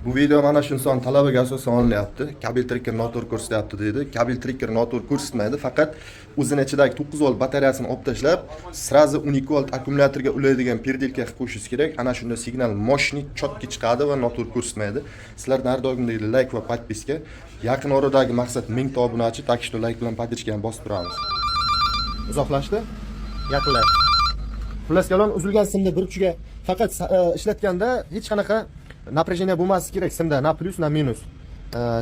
Bu video mana shu inson talabiga asosan olinyapti. Kabel trekker noto'g'ri ko'rsatyapti deydi. Kabel trekker noto'g'ri ko'rsatmaydi, faqat o'zini ichidagi 9 volt batareyasini olib tashlab, сразу 12 volt akkumulyatorga ulaydigan переделка qilib qo'yishingiz kerak. Ana shunda signal мощный, четкий chiqadi va noto'g'ri ko'rsatmaydi. Sizlardan har doimgidek layk va подписка. Yaqin oradagi maqsad 1000 ta obunachi, так что layk bilan поддержка ham bosib turamiz. Uzoqlashdi, yaqinlashdi. Xullas kalom, uzilgan simni bir uchiga faqat ishlatganda hech qanaqa напряжение bo'lmasligi kerak simda, na plyus, na minus.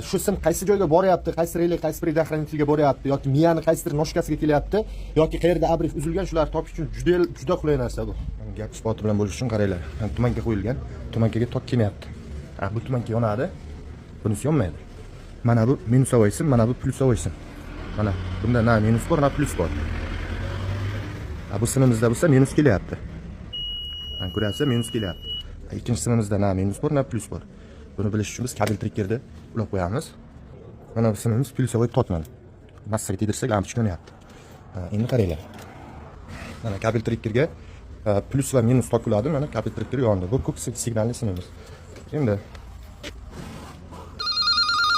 Shu sim qaysi joyga boryapti, qaysi rele, qaysi предохранитель ga boryapti yoki miyani qaysidir ножка siga kelyapti yoki qayerda обрыв uzilgan, shularni topish uchun juda juda qulay narsa bu. Gap isboti bilan bo'lishi uchun qaranglar. Mana туманка qo'yilgan, туманка ga tok kelmayapti. Ha, bu туманка yonadi, bunisi yonmaydi. Mana bu минусовой sim, mana bu плюсовой sim. Mana bunda na minus bor, na plyus bor. Ha, bu simimizda bo'lsa minus kelyapti. Mana ko'ryapsiz, minus kelyapti. Ikkinchi simimizda na minus bor, na plyus bor. Buni bilish uchun biz kabel trekkerni ulab qo'yamiz. Mana bu simimiz плюсовой tok mana. Massaga tegdirsak, lampochka yonyapti. Ha, endi qaranglar. Mana kabel trekkerga plyus va minus tok uladi, mana kabel trekker yondi. Bu ko'p signalli simimiz. Endi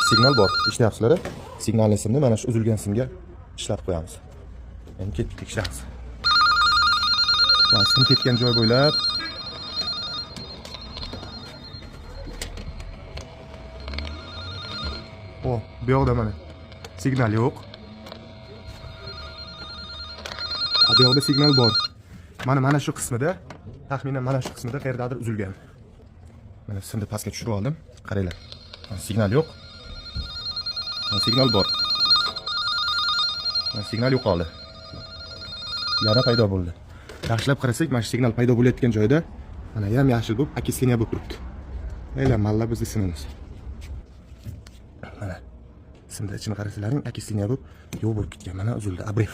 signal bor. Eshityapsizlar? Signalli simni mana shu uzilgan simga ishlatib qo'yamiz. Endi ketdik, tekshiramiz. Mana sim ketgan joy bo'ylab. O, bu yoqda mana signal yo'q. A, bu yoqda signal bor. Mana shu qismida, taxminan mana shu qismida qayerdadir uzilgan. Mana simni pastga tushirib oldim. Qaranglar. Mana signal yo'q. Mana signal bor. Mana signal yo'qoldi. Yana paydo bo'ldi. Yaxshilab qarasak, mana shu signal paydo bo'layotgan joyda mana yam yashil bo'lib, окисление bo'lib turibdi. Mayli, malla bizni simimiz. Mana simni ichini qarasalaring, окисление bo'lib, yo'q bo'lib ketgan. Mana uzildi, обрыв.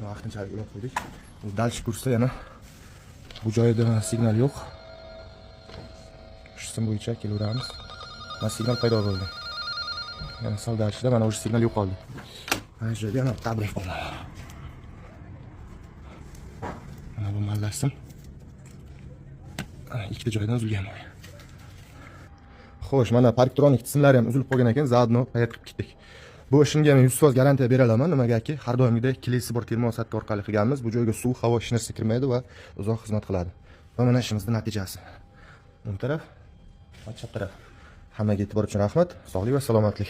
Vaqtinchalik ulab qo'ydik. Дальше kursda yana bu joyda signal yo'q. Shu sim bo'yicha kelaveramiz. Mana signal paydo bo'ldi. Yana sal дальше da mana o'sha signal yo'qoldi. Mana shu joyda yana bitta обрыв bor. Mana bu malla sim. Ikkita joydan uzilgan. Xo'sh, mana Parktronic simlari ham uzilib qolgan ekan, заодно payat qilib ketdik. Bu ishimga men 100% garantiya bera olaman, nimagaki har doimgidek клей si bor термоусадка orqali qilganmiz. Bu joyga suv, havo, hech narsa kirmaydi va uzoq xizmat qiladi. Va mana ishimizning natijasi. O'ng taraf va chap taraf. Hammaga e'tibor uchun rahmat. Sog'lik va salomatlik.